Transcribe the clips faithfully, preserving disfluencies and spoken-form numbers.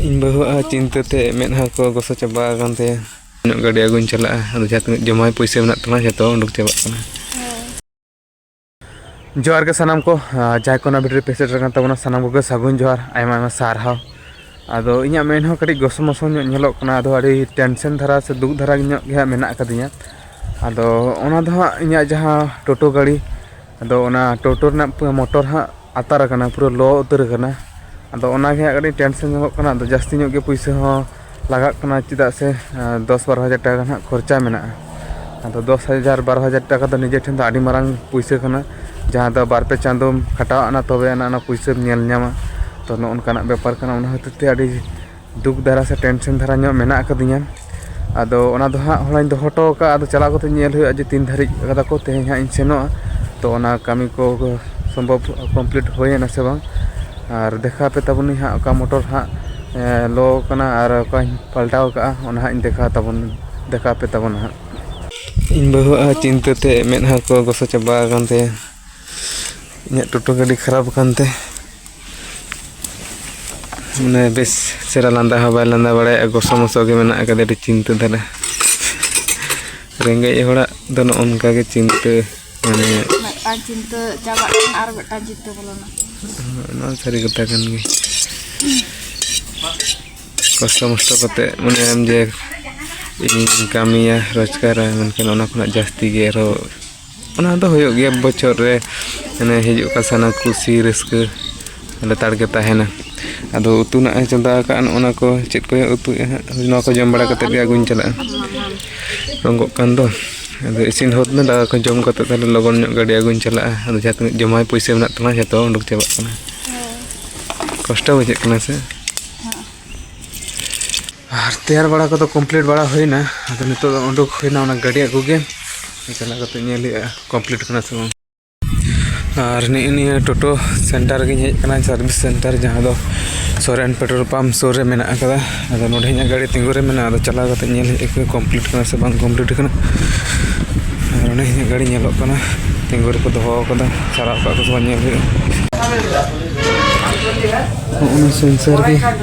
ᱤᱧ ᱵᱟᱹᱦᱩᱣᱟᱜ ᱦᱚᱸ ᱪᱤᱱᱛᱟᱹ ᱛᱮ ᱢᱮᱫᱦᱟ ᱠᱚ ᱜᱚᱥᱚ ᱪᱟᱵᱟ ᱟᱠᱟᱱ ᱛᱟᱭᱟ᱾ ᱧᱚᱜ ᱜᱟᱹᱰᱤ ᱟᱹᱜᱩᱧ ᱪᱟᱞᱟᱜᱼᱟ, ᱟᱫᱚ ᱡᱟᱦᱟᱸ ᱛᱤᱱᱟᱹᱜ ᱡᱚᱢᱟᱭ ᱯᱩᱭᱥᱟᱹ ᱢᱮᱱᱟᱜ ᱛᱟᱢᱟ ᱡᱷᱚᱛᱚ ᱩᱰᱩᱠ ᱪᱟᱵᱟᱜ ᱠᱟᱱᱟ᱾ ᱡᱚᱦᱟᱨ ᱜᱮ ᱥᱟᱱᱟᱢ ᱠᱚ, ᱟᱨ ᱡᱟᱦᱟᱸᱭ ᱠᱚ ᱚᱱᱟ ᱵᱷᱤᱰᱤᱭᱳ ᱯᱮ ᱥᱮᱴᱮᱨ ᱟᱠᱟᱱ ᱛᱟᱵᱚᱱᱟ, ᱥᱟᱱᱟᱢ ᱠᱚᱜᱮ ᱥᱟᱹᱜᱩᱱ ᱡᱚᱦᱟᱨ, ᱟᱭᱢᱟ ᱟᱭᱢᱟ ᱥᱟᱨᱦᱟᱣ᱾ ᱟᱫᱚ ᱤᱧᱟᱹᱜ ᱢᱮᱫ ᱦᱚᱸ ᱠᱟᱹᱴᱤᱡ ᱜᱚᱥᱚ ᱢᱚᱥᱚ ᱧᱚᱜ ᱧᱮᱞᱚᱜ ᱠᱟᱱᱟ, ᱟᱫᱚ ᱟᱹᱰᱤ ᱴᱮᱱᱥᱮᱱ ᱫᱷᱟᱨᱟ ᱥᱮ ᱫᱩᱠ ᱫᱷᱟᱨᱟ ᱧᱚᱜ ᱜᱮ ᱦᱟᱸᱜ ᱢᱮᱱᱟᱜ ᱟᱠᱟᱫᱤᱧᱟ᱾ ᱟᱫᱚ ᱚᱱᱟ ᱫᱚ ᱦᱟᱸᱜ ᱤᱧᱟᱹᱜ ᱡᱟᱦᱟᱸ ᱴᱳᱴᱳ ᱜᱟᱹᱰᱤ, ᱟᱫᱚ ᱚᱱᱟ ᱴᱳᱴᱳ ᱨᱮᱱᱟᱜ ᱯᱩᱨᱟᱹ ᱢᱚᱴᱚᱨ ᱦᱟᱸᱜ ᱟᱛᱟᱨ ᱟᱠᱟᱱᱟ, ᱯᱩᱨᱟᱹ ᱞᱚ ᱩᱛᱟᱹᱨ ᱟᱠᱟᱱᱟ᱾ ᱟᱫᱚ ᱚᱱᱟᱜᱮ ᱦᱟᱸᱜ ᱠᱟᱹᱴᱤᱡ ᱴᱮᱱᱥᱮᱱ ᱧᱟᱢᱚᱜ ᱠᱟᱱᱟ᱾ ᱟᱫᱚ ᱡᱟᱹᱥᱛᱤ ᱧᱚᱜ ᱜᱮ ᱯᱩᱭᱥᱟᱹ ᱦᱚᱸ ᱞᱟᱜᱟᱜ ᱠᱟᱱᱟ, ᱪᱮᱫᱟᱜ ᱥᱮ ᱫᱚᱥ ᱵᱟᱨᱚ ᱦᱟᱡᱟᱨ ᱴᱟᱠᱟ ᱜᱟᱱ ᱦᱟᱸᱜ ᱠᱷᱚᱨᱪᱟ ᱢᱮᱱᱟᱜᱼᱟ᱾ ᱟᱫᱚ ᱫᱚᱥ ᱦᱟᱡᱟᱨ ᱵᱟᱨᱚ ᱦᱟᱡᱟᱨ ᱴᱟᱠᱟ ᱫᱚ ᱱᱤᱡᱮ ᱴᱷᱮᱱ ᱫᱚ ᱟᱹᱰᱤ ᱢᱟᱨᱟᱝ ᱯᱩᱭᱥᱟᱹ ᱠᱟᱱᱟ, ᱡᱟᱦᱟᱸ ᱫᱚ ᱵᱟᱨ ᱯᱮ ᱪᱟᱸᱫᱳᱢ ᱠᱷᱟᱴᱟᱣ ᱟᱱᱟ, ᱛᱚᱵᱮ ᱟᱱᱟ ᱚᱱᱟ ᱯᱩᱭᱥᱟᱹᱢ ᱧᱮᱞ ᱧᱟᱢᱟ᱾ ᱛᱚ ᱱᱚᱜᱼᱚ ᱱᱚᱝᱠᱟᱱᱟᱜ ᱵᱮᱯᱟᱨ ᱠᱟᱱᱟ, ᱚᱱᱟ ᱦᱚᱛᱮᱡ ᱛᱮ ᱟᱹᱰᱤ ᱫᱩᱠ ᱫᱷᱟᱨᱟ ᱥᱮ ᱴᱮᱱᱥᱮᱱ ᱫᱷᱟᱨᱟ ᱧᱚᱜ ᱢᱮᱱᱟᱜ ᱟᱠᱟᱫᱤᱧᱟ᱾ ᱟᱫᱚ ᱚᱱᱟ ᱫᱚ ᱦᱟᱸᱜ ᱦᱚᱞᱟᱧ ᱫᱚᱦᱚ ᱦᱚᱴᱚ ᱟᱠᱟᱫᱼᱟ, ᱟᱫᱚ ᱪᱟᱞᱟᱣ ᱠᱟᱛᱮ ᱧᱮᱞ ᱦᱩᱭᱩᱜᱼᱟ ᱡᱮ ᱛᱤᱱ ᱫᱷᱟᱹᱨᱤᱡ ᱠᱟᱫᱟ ᱠᱚ᱾ ᱛᱮᱦᱮᱧ ᱦᱟᱸᱜ ᱤᱧ ᱥᱮᱱᱚᱜᱼᱟ, ᱛᱚ ᱚᱱᱟ ᱠᱟᱹᱢᱤ ᱠᱚ ᱥᱚᱢᱵᱷᱚᱵ ᱠᱚᱢᱯᱞᱤᱴ ᱦᱩᱭᱮᱱᱟ ᱥᱮ ᱵᱟᱝ, ᱟᱨ ᱫᱮᱠᱷᱟᱣ ᱯᱮ ᱛᱟᱵᱚᱱᱟᱹᱧ ᱦᱟᱸᱜ ᱚᱠᱟ ᱢᱚᱴᱚᱨ ᱦᱟᱸᱜ ᱞᱚ ᱠᱟᱱᱟ ᱟᱨ ᱚᱠᱟᱧ ᱯᱟᱞᱴᱟᱣ ᱠᱟᱜᱼᱟ, ᱚᱱᱟ ᱦᱟᱸᱜ ᱤᱧ ᱫᱮᱠᱷᱟᱣ ᱛᱟᱵᱚᱱ ᱫᱮᱠᱷᱟᱣ ᱯᱮ ᱛᱟᱵᱚᱱᱟ ᱦᱟᱸᱜ᱾ ᱤᱧ ᱵᱟᱹᱦᱩᱣᱟᱜ ᱦᱚᱸ ᱪᱤᱱᱛᱟᱹ ᱛᱮ ᱢᱮᱫᱦᱟ ᱠᱚ ᱜᱚᱥᱚ ᱪᱟᱵᱟ ᱟᱠᱟᱱ ᱛᱟᱭᱟ᱾ ᱤᱧᱟᱹᱜ ᱴᱳᱴᱳ ᱜᱟᱹᱰᱤ ᱠᱷᱟᱨᱟᱯ ᱟᱠᱟᱱ ᱛᱮ, ᱢᱟᱱᱮ ᱵᱮᱥ ᱪᱮᱦᱨᱟ ᱞᱟᱸᱫᱟ ᱦᱚᱸ ᱵᱟᱭ ᱞᱟᱸᱫᱟ ᱵᱟᱲᱟᱭᱮᱫᱼᱟ, ᱜᱚᱥᱚ ᱢᱚᱥᱚ ᱜᱮ ᱢᱮᱱᱟᱜ ᱟᱠᱟᱫᱟ, ᱟᱹᱰᱤ ᱪᱤᱱᱛᱟᱹ ᱫᱷᱟᱨᱟ᱾ ᱨᱮᱸᱜᱮᱡ ᱦᱚᱲᱟᱜ ᱫᱚ ᱱᱚᱜᱼᱚ ᱱᱚᱝᱠᱟ ᱜᱮ ᱪᱤᱱᱛᱟᱹ, ᱢᱟᱱᱮ ᱢᱤᱫᱴᱟᱝ ᱪᱤᱱᱛᱟᱹ ᱪᱟᱵᱟᱜ ᱠᱟᱱᱟ ᱟᱨ ᱢᱤᱫᱴᱟᱝ ᱪᱤᱱᱛᱟᱹ ᱵᱚᱞᱚᱱᱟ᱾ ᱱᱚᱣᱟ ᱥᱟᱹᱨᱤ ᱠᱟᱛᱷᱟ ᱠᱟᱱ ᱜᱮ᱾ ᱠᱚᱥᱴᱚ ᱢᱚᱥᱴᱚ ᱠᱟᱛᱮ ᱢᱚᱱᱮᱭᱟᱢ ᱡᱮ ᱤᱧᱤᱧ ᱠᱟᱹᱢᱤᱭᱟ, ᱨᱳᱡᱽᱜᱟᱨᱟ, ᱢᱮᱱᱠᱷᱟᱱ ᱚᱱᱟ ᱠᱷᱚᱱᱟᱜ ᱡᱟᱹᱥᱛᱤ ᱜᱮ ᱟᱨᱦᱚᱸ ᱚᱱᱟ ᱫᱚ ᱦᱩᱭᱩᱜ ᱜᱮᱭᱟ ᱵᱚᱪᱷᱚᱨ ᱨᱮ, ᱢᱟᱱᱮ ᱦᱤᱡᱩᱜ ᱠᱟᱱ ᱥᱟᱱᱟ ᱠᱩᱥᱤ ᱨᱟᱹᱥᱠᱟᱹ ᱞᱮᱛᱟᱲ ᱜᱮ ᱛᱟᱦᱮᱱᱟ᱾ ᱟᱫᱚ ᱩᱛᱩ ᱱᱟᱜ ᱮ ᱪᱚᱸᱫᱟ ᱟᱠᱟᱫᱼᱟ, ᱱᱚᱜᱼᱚ ᱱᱟ ᱠᱚ ᱪᱮᱫ ᱠᱚᱭ ᱩᱛᱩᱭᱮᱫᱼᱟ ᱦᱟᱸᱜ, ᱱᱚᱣᱟ ᱠᱚ ᱡᱚᱢ ᱵᱟᱲᱟ ᱠᱟᱛᱮᱫ ᱜᱮ ᱟᱹᱜᱩᱧ ᱪᱟᱞᱟᱜᱼᱟ᱾ ᱨᱚᱸᱜᱚᱜ ᱠᱟᱱ ᱫᱚ᱾ ᱟᱫᱚ ᱤᱥᱤᱱ ᱦᱚᱫ ᱢᱮ, ᱫᱟᱠᱟ ᱠᱚ ᱡᱚᱢ ᱠᱟᱛᱮᱫ ᱛᱟᱦᱞᱮ ᱞᱚᱜᱚᱱ ᱧᱚᱜ ᱜᱟᱹᱰᱤ ᱟᱹᱜᱩᱧ ᱪᱟᱞᱟᱜᱼᱟ᱾ ᱟᱫᱚ ᱡᱟᱦᱟᱸ ᱛᱤᱱᱟᱹᱜ ᱡᱚᱢᱟᱭ ᱯᱩᱭᱥᱟᱹ ᱢᱮᱱᱟᱜ ᱛᱟᱢᱟ ᱡᱷᱚᱛᱚ ᱩᱰᱩᱠ ᱪᱟᱵᱟᱜ ᱠᱟᱱᱟ᱾ ᱠᱚᱥᱴᱚ ᱵᱩᱡᱷᱟᱹᱜ ᱠᱟᱱᱟ ᱥᱮ? ᱟᱨ ᱛᱮᱭᱟᱨ ᱵᱟᱲᱟ ᱠᱚᱫᱚ ᱠᱚᱢᱯᱞᱤᱴ ᱵᱟᱲᱟ ᱦᱩᱭᱱᱟ᱾ ᱟᱫᱚ ᱱᱤᱛᱚᱜ ᱫᱚ ᱩᱰᱩᱠ ᱦᱩᱭᱱᱟ ᱚᱱᱟ ᱜᱟᱹᱰᱤ ᱟᱹᱜᱩ ᱜᱮ᱾ ᱪᱟᱞᱟᱣ ᱠᱟᱛᱮ ᱧᱮᱞ ᱦᱩᱭᱩᱜᱼᱟ ᱠᱚᱢᱯᱞᱤᱴ ᱠᱟᱱᱟ ᱥᱮ ᱵᱟᱝ᱾ ᱟᱨ ᱱᱤᱜᱼᱤ ᱱᱤᱭᱟᱹ ᱴᱳᱴᱳ ᱥᱮᱱᱴᱟᱨ ᱨᱮᱜᱮᱧ ᱦᱮᱡ ᱟᱠᱟᱱᱟ, ᱥᱟᱨᱵᱷᱤᱥ ᱥᱮᱱᱴᱟᱨ, ᱡᱟᱦᱟᱸ ᱫᱚ ᱥᱚᱨᱮᱱ ᱯᱮᱴᱨᱳᱞ ᱯᱟᱢᱯ ᱥᱩᱨ ᱨᱮ ᱢᱮᱱᱟᱜ ᱟᱠᱟᱫᱟ᱾ ᱟᱫᱚ ᱱᱚᱰᱮ ᱤᱧᱟᱹᱜ ᱜᱟᱹᱰᱤ ᱛᱤᱸᱜᱩ ᱨᱮ ᱢᱮᱱᱟᱜᱼᱟ, ᱟᱫᱚ ᱪᱟᱞᱟᱣ ᱠᱟᱛᱮ ᱧᱮᱞ ᱦᱩᱭᱩᱜᱼᱟ ᱠᱚᱢᱯᱞᱤᱴ ᱠᱟᱱᱟ ᱥᱮ ᱵᱟᱝ ᱠᱚᱢᱯᱞᱤᱴ ᱠᱟᱱᱟ᱾ ᱟᱨ ᱚᱸᱰᱮ ᱤᱧᱟᱹᱜ ᱜᱟᱹᱰᱤ ᱧᱮᱞᱚᱜ ᱠᱟᱱᱟ, ᱛᱤᱸᱜᱩ ᱨᱮᱠᱚ ᱫᱚᱦᱚ ᱟᱠᱟᱫᱟ, ᱥᱟᱨᱟᱣ ᱠᱟᱜ ᱠᱚ ᱥᱮ ᱵᱟᱝ ᱧᱮᱞ ᱦᱩᱭᱩᱜᱼᱟ᱾ ᱱᱚᱜᱼᱚ ᱱᱚᱣᱟ ᱥᱮᱱᱥᱟᱨ ᱜᱮ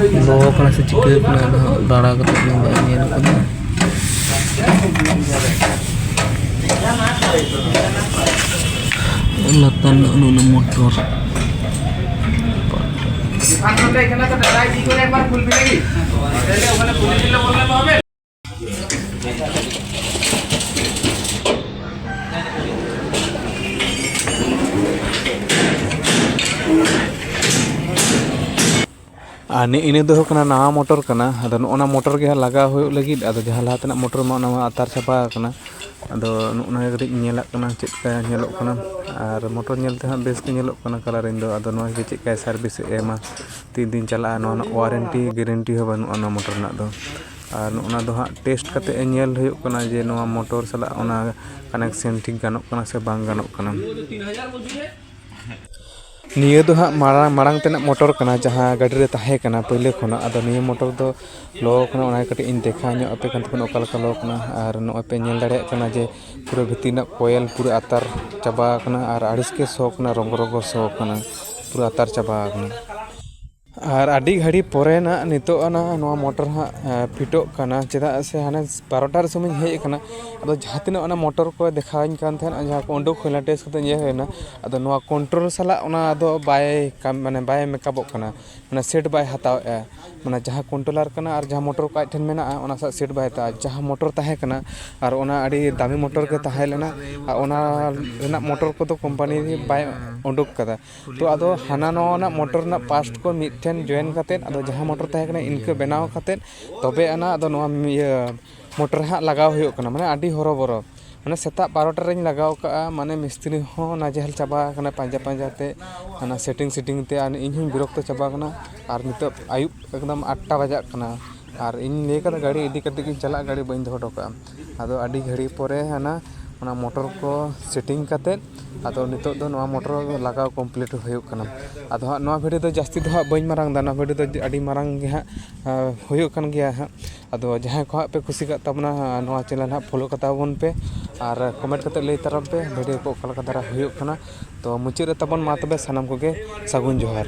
ᱞᱚ ᱠᱟᱱᱟ ᱥᱮ ᱪᱤᱠᱟᱹ ᱠᱟᱱᱟ, ᱚᱱᱟ ᱦᱚᱸ ᱫᱟᱬᱟ ᱠᱟᱛᱮ ᱜᱮ ᱵᱟᱭ ᱧᱮᱞ ᱠᱟᱱᱟ᱾ ᱞᱟᱛᱟᱨ ᱨᱮᱱᱟᱜ ᱱᱚᱜᱼᱚ ᱱᱚᱣᱟ ᱢᱚᱴᱚᱨ᱾ ᱟᱨ ᱱᱤ-, ᱤᱱᱟᱹ ᱫᱚ ᱦᱩᱭᱩᱜ ᱠᱟᱱᱟ ᱱᱟᱣᱟ ᱢᱚᱴᱚᱨ ᱠᱟᱱᱟ᱾ ᱟᱫᱚ ᱱᱚᱜᱼᱚ ᱱᱟ ᱢᱚᱴᱚᱨ ᱜᱮ ᱦᱟᱸᱜ ᱞᱟᱜᱟᱣ ᱦᱩᱭᱩᱜ ᱞᱟᱹᱜᱤᱫ᱾ ᱟᱫᱚ ᱡᱟᱦᱟᱸ ᱞᱟᱦᱟ ᱛᱮᱱᱟᱜ ᱢᱚᱴᱚᱨ ᱢᱟ ᱚᱱᱟ ᱢᱟ ᱟᱛᱟᱨ ᱪᱟᱵᱟ ᱟᱠᱟᱱᱟ᱾ ᱟᱫᱚ ᱱᱚᱜᱼᱚ ᱱᱟ ᱜᱮ ᱠᱟᱹᱴᱤᱡ ᱧᱮᱞᱟᱜ ᱠᱟᱱᱟ ᱪᱮᱫ ᱞᱮᱠᱟ ᱧᱮᱞᱚᱜ ᱠᱟᱱᱟ᱾ ᱟᱨ ᱢᱚᱴᱚᱨ ᱧᱮᱞ ᱛᱮ ᱦᱟᱸᱜ ᱵᱮᱥ ᱜᱮ ᱧᱮᱞᱚᱜ ᱠᱟᱱᱟ ᱠᱟᱞᱟᱨᱤᱝ ᱫᱚ᱾ ᱟᱫᱚ ᱱᱚᱣᱟ ᱜᱮ ᱪᱮᱫ ᱞᱮᱠᱟᱭ ᱥᱟᱨᱵᱷᱤᱥ ᱮ ᱮᱢᱟ, ᱛᱤᱱ ᱫᱤᱱ ᱪᱟᱞᱟᱜᱼᱟ, ᱱᱚᱣᱟ ᱨᱮᱱᱟᱜ ᱳᱣᱟᱨᱮᱱᱴᱤ ᱜᱮᱨᱮᱱᱴᱤ ᱦᱚᱸ ᱵᱟᱹᱱᱩᱜᱼᱟ ᱱᱚᱣᱟ ᱢᱚᱴᱚᱨ ᱨᱮᱱᱟᱜ ᱫᱚ᱾ ᱟᱨ ᱱᱚᱜᱼᱚ ᱱᱟ ᱫᱚ ᱦᱟᱸᱜ ᱴᱮᱥᱴ ᱠᱟᱛᱮ ᱧᱮᱞ ᱦᱩᱭᱩᱜ ᱠᱟᱱᱟ ᱡᱮ ᱱᱚᱣᱟ ᱢᱚᱴᱚᱨ ᱥᱟᱞᱟᱜ ᱚᱱᱟ ᱠᱟᱱᱮᱠᱥᱮᱱ ᱴᱷᱤᱠ ᱜᱟᱱᱚᱜ ᱠᱟᱱᱟ ᱥᱮ ᱵᱟᱝ ᱜᱟᱱᱚᱜ ᱠᱟᱱᱟ᱾ ᱱᱤᱭᱟᱹ ᱫᱚ ᱦᱟᱸᱜ ᱢᱟᱲᱟᱝ, ᱢᱟᱲᱟᱝ ᱛᱮᱱᱟᱜ ᱢᱚᱴᱚᱨ ᱠᱟᱱᱟ, ᱡᱟᱦᱟᱸ ᱜᱟᱹᱰᱤ ᱨᱮ ᱛᱟᱦᱮᱸ ᱠᱟᱱᱟ ᱯᱳᱭᱞᱳ ᱠᱷᱚᱱᱟᱜ᱾ ᱟᱫᱚ ᱱᱤᱭᱟᱹ ᱢᱚᱴᱚᱨ ᱫᱚ ᱞᱚ ᱠᱟᱱᱟ, ᱚᱱᱟ ᱠᱟᱹᱴᱤᱡ ᱤᱧ ᱫᱮᱠᱷᱟᱣ ᱧᱚᱜ ᱟᱯᱮ ᱠᱟᱱ ᱛᱟᱵᱚᱱᱟ ᱚᱠᱟ ᱞᱮᱠᱟ ᱞᱚ ᱠᱟᱱᱟ᱾ ᱟᱨ ᱱᱚᱜᱼᱚᱭ ᱯᱮ ᱧᱮᱞ ᱫᱟᱲᱮᱭᱟᱜ ᱠᱟᱱᱟ ᱡᱮ ᱯᱩᱨᱟᱹ ᱵᱷᱤᱛᱤᱨ ᱨᱮᱱᱟᱜ ᱠᱚᱭᱮᱞ ᱯᱩᱨᱟᱹ ᱟᱛᱟᱨ ᱪᱟᱵᱟ ᱟᱠᱟᱱᱟ ᱟᱨ ᱟᱹᱲᱤᱥ ᱜᱮ ᱥᱚ ᱠᱟᱱᱟ, ᱨᱚᱸᱜᱚ ᱨᱚᱸᱜᱚ ᱥᱚ ᱠᱟᱱᱟ, ᱯᱩᱨᱟᱹ ᱟᱛᱟᱨ ᱪᱟᱵᱟ ᱟᱠᱟᱱᱟ᱾ ᱟᱨ ᱟᱹᱰᱤ ᱜᱷᱟᱹᱲᱤ ᱯᱚᱨᱮ ᱱᱟᱜ ᱱᱤᱛᱚᱜ ᱚᱱᱟ ᱱᱚᱣᱟ ᱢᱚᱴᱚᱨ ᱦᱟᱸᱜ, ᱮ, ᱯᱷᱤᱴᱚᱜ ᱠᱟᱱᱟ, ᱪᱮᱫᱟᱜ ᱥᱮ ᱦᱟᱱᱮ ᱵᱟᱨᱚᱴᱟ ᱨᱮ ᱥᱚᱢᱚᱭ ᱤᱧ ᱦᱮᱡ ᱟᱠᱟᱱᱟ᱾ ᱟᱫᱚ ᱡᱟᱦᱟᱸ ᱛᱤᱱᱟᱹᱜ ᱚᱱᱟ ᱢᱚᱴᱚᱨ ᱠᱚ ᱫᱮᱠᱷᱟᱣᱟᱹᱧ ᱠᱟᱱ ᱛᱟᱦᱮᱸᱫ, ᱡᱟᱦᱟᱸ ᱠᱚ ᱩᱰᱩᱠ ᱦᱩᱭ ᱞᱮᱱᱟ, ᱴᱮᱥᱴ ᱠᱟᱛᱮ ᱧᱮᱞ ᱦᱩᱭᱱᱟ, ᱟᱫᱚ ᱱᱚᱣᱟ ᱠᱚᱱᱴᱨᱳᱞ ᱥᱟᱞᱟᱜ ᱚᱱᱟ ᱫᱚ ᱵᱟᱭ ᱠᱟᱢ-, ᱢᱟᱱᱮ ᱵᱟᱭ ᱢᱮᱠᱟᱯᱚᱜ ᱠᱟᱱᱟ, ᱢᱟᱱᱮ ᱥᱮᱴ ᱵᱟᱭ ᱦᱟᱛᱟᱣᱮᱫᱼᱟ᱾ ᱢᱟᱱᱮ ᱡᱟᱦᱟᱸ ᱠᱚᱱᱴᱨᱳᱞᱟᱨ ᱠᱟᱱᱟ ᱟᱨ ᱡᱟᱦᱟᱸ ᱢᱚᱴᱚᱨ ᱠᱚ ᱟᱡ ᱴᱷᱮᱱ ᱢᱮᱱᱟᱜᱼᱟ, ᱚᱱᱟ ᱥᱟᱞᱟᱜ ᱥᱮᱴ ᱵᱟᱭ ᱦᱟᱛᱟᱣᱟ᱾ ᱡᱟᱦᱟᱸ ᱢᱚᱴᱚᱨ ᱛᱟᱦᱮᱸ ᱠᱟᱱᱟ ᱟᱨ ᱚᱱᱟ ᱟᱹᱰᱤ ᱫᱟᱢᱤ ᱢᱚᱴᱚᱨ ᱜᱮ ᱛᱟᱦᱮᱸ ᱞᱮᱱᱟ, ᱟᱨ ᱚᱱᱟ ᱨᱮᱱᱟᱜ ᱢᱚᱴᱚᱨ ᱠᱚᱫᱚ ᱠᱳᱢᱯᱟᱱᱤ ᱵᱟᱭ ᱩᱰᱩᱠ ᱠᱟᱫᱟ᱾ ᱛᱚ ᱟᱫᱚ ᱦᱟᱱᱟ ᱱᱚᱣᱟ ᱨᱮᱱᱟᱜ ᱢᱚᱴᱚᱨ ᱨᱮᱱᱟᱜ ᱯᱟᱨᱴᱥ ᱠᱚ ᱢᱤᱫ ᱴᱷᱮᱱ ᱡᱚᱭᱮᱱ ᱠᱟᱛᱮᱫ, ᱟᱫᱚ ᱡᱟᱦᱟᱸ ᱢᱚᱴᱚᱨ ᱛᱟᱦᱮᱸ ᱠᱟᱱᱟ ᱤᱱᱠᱟᱹ ᱵᱮᱱᱟᱣ ᱠᱟᱛᱮᱫ, ᱛᱚᱵᱮ ᱟᱱᱟ ᱟᱫᱚ ᱱᱚᱣᱟ ᱤᱭᱟᱹ ᱢᱚᱴᱚᱨ ᱦᱟᱸᱜ ᱞᱟᱜᱟᱣ ᱦᱩᱭᱩᱜ ᱠᱟᱱᱟ᱾ ᱢᱟᱱᱮ ᱟᱹᱰᱤ ᱦᱚᱨᱚᱵᱚᱨᱚ, ᱢᱟᱱᱮ ᱥᱮᱛᱟᱜ ᱵᱟᱨᱚᱴᱟ ᱨᱮᱧ ᱞᱟᱜᱟᱣ ᱠᱟᱜᱼᱟ, ᱢᱟᱱᱮ ᱢᱤᱥᱛᱨᱤ ᱦᱚᱸ ᱱᱟᱡᱮᱦᱟᱞ ᱪᱟᱵᱟ ᱟᱠᱟᱱᱟ ᱯᱟᱸᱡᱟ ᱯᱟᱸᱡᱟ ᱛᱮ, ᱦᱟᱱᱟ ᱥᱮᱴᱤᱝ ᱥᱮᱴᱤᱝ ᱛᱮ, ᱟᱨ ᱤᱧ ᱦᱚᱸᱧ ᱵᱤᱨᱚᱠᱛᱚ ᱪᱟᱵᱟ ᱟᱠᱟᱱᱟ᱾ ᱟᱨ ᱱᱤᱛᱚᱜ ᱟᱹᱭᱩᱵ ᱮᱠᱫᱚᱢ ᱟᱴᱴᱟ ᱵᱟᱡᱟᱜ ᱠᱟᱱᱟ, ᱟᱨ ᱤᱧ ᱞᱟᱹᱭ ᱠᱟᱫᱟ ᱜᱟᱹᱰᱤ ᱤᱫᱤ ᱠᱟᱛᱮᱫ ᱜᱤᱧ ᱪᱟᱞᱟᱜᱼᱟ, ᱜᱟᱹᱰᱤ ᱵᱟᱹᱧ ᱫᱚᱦᱚ ᱦᱚᱴᱚ ᱠᱟᱜᱼᱟ᱾ ᱟᱫᱚ ᱟᱹᱰᱤ ᱜᱷᱟᱹᱲᱤ ᱯᱚᱨᱮ ᱦᱟᱱᱟ ᱚᱱᱟ ᱢᱚᱴᱚᱨ ᱠᱚ ᱥᱮᱴᱤᱝ ᱠᱟᱛᱮᱫ, ᱟᱫᱚ ᱱᱤᱛᱚᱜ ᱫᱚ ᱱᱚᱣᱟ ᱢᱚᱴᱚᱨ ᱞᱟᱜᱟᱣ ᱠᱚᱢᱯᱞᱤᱴ ᱦᱩᱭᱩᱜ ᱠᱟᱱᱟ᱾ ᱟᱫᱚ ᱦᱟᱸᱜ ᱱᱚᱣᱟ ᱵᱷᱤᱰᱤᱭᱳ ᱫᱚ ᱡᱟᱹᱥᱛᱤ ᱫᱚ ᱦᱟᱸᱜ ᱵᱟᱹᱧ ᱢᱟᱨᱟᱝ ᱮᱫᱟ, ᱱᱚᱣᱟ ᱵᱷᱤᱰᱤᱭᱳ ᱫᱚ ᱟᱹᱰᱤ ᱢᱟᱨᱟᱝ ᱜᱮ ᱦᱟᱸᱜ, ᱟ, ᱦᱩᱭᱩᱜ ᱠᱟᱱ ᱜᱮᱭᱟ ᱦᱟᱸᱜ᱾ ᱟᱫᱚ ᱡᱟᱦᱟᱸᱭ ᱠᱚ ᱦᱟᱸᱜ ᱯᱮ ᱠᱩᱥᱤ ᱠᱟᱜ ᱛᱟᱵᱚᱱᱟ, ᱱᱚᱣᱟ ᱪᱮᱱᱮᱞ ᱦᱟᱸᱜ ᱯᱷᱳᱞᱳ ᱠᱟᱛᱟ ᱵᱚᱱ ᱯᱮ, ᱟᱨ ᱠᱚᱢᱮᱱᱴ ᱠᱟᱛᱮᱫ ᱞᱟᱹᱭ ᱛᱟᱨᱟ ᱯᱮ ᱵᱷᱤᱰᱤᱭᱳ ᱠᱚ ᱚᱠᱟ ᱞᱮᱠᱟ ᱫᱷᱟᱨᱟ ᱦᱩᱭᱩᱜ ᱠᱟᱱᱟ᱾ ᱛᱚ ᱢᱩᱪᱟᱹᱫ ᱨᱮ ᱛᱟᱵᱚᱱ ᱢᱟ ᱛᱚᱵᱮ ᱥᱟᱱᱟᱢ ᱠᱚᱜᱮ ᱥᱟᱹᱜᱩᱱ ᱡᱚᱦᱟᱨ᱾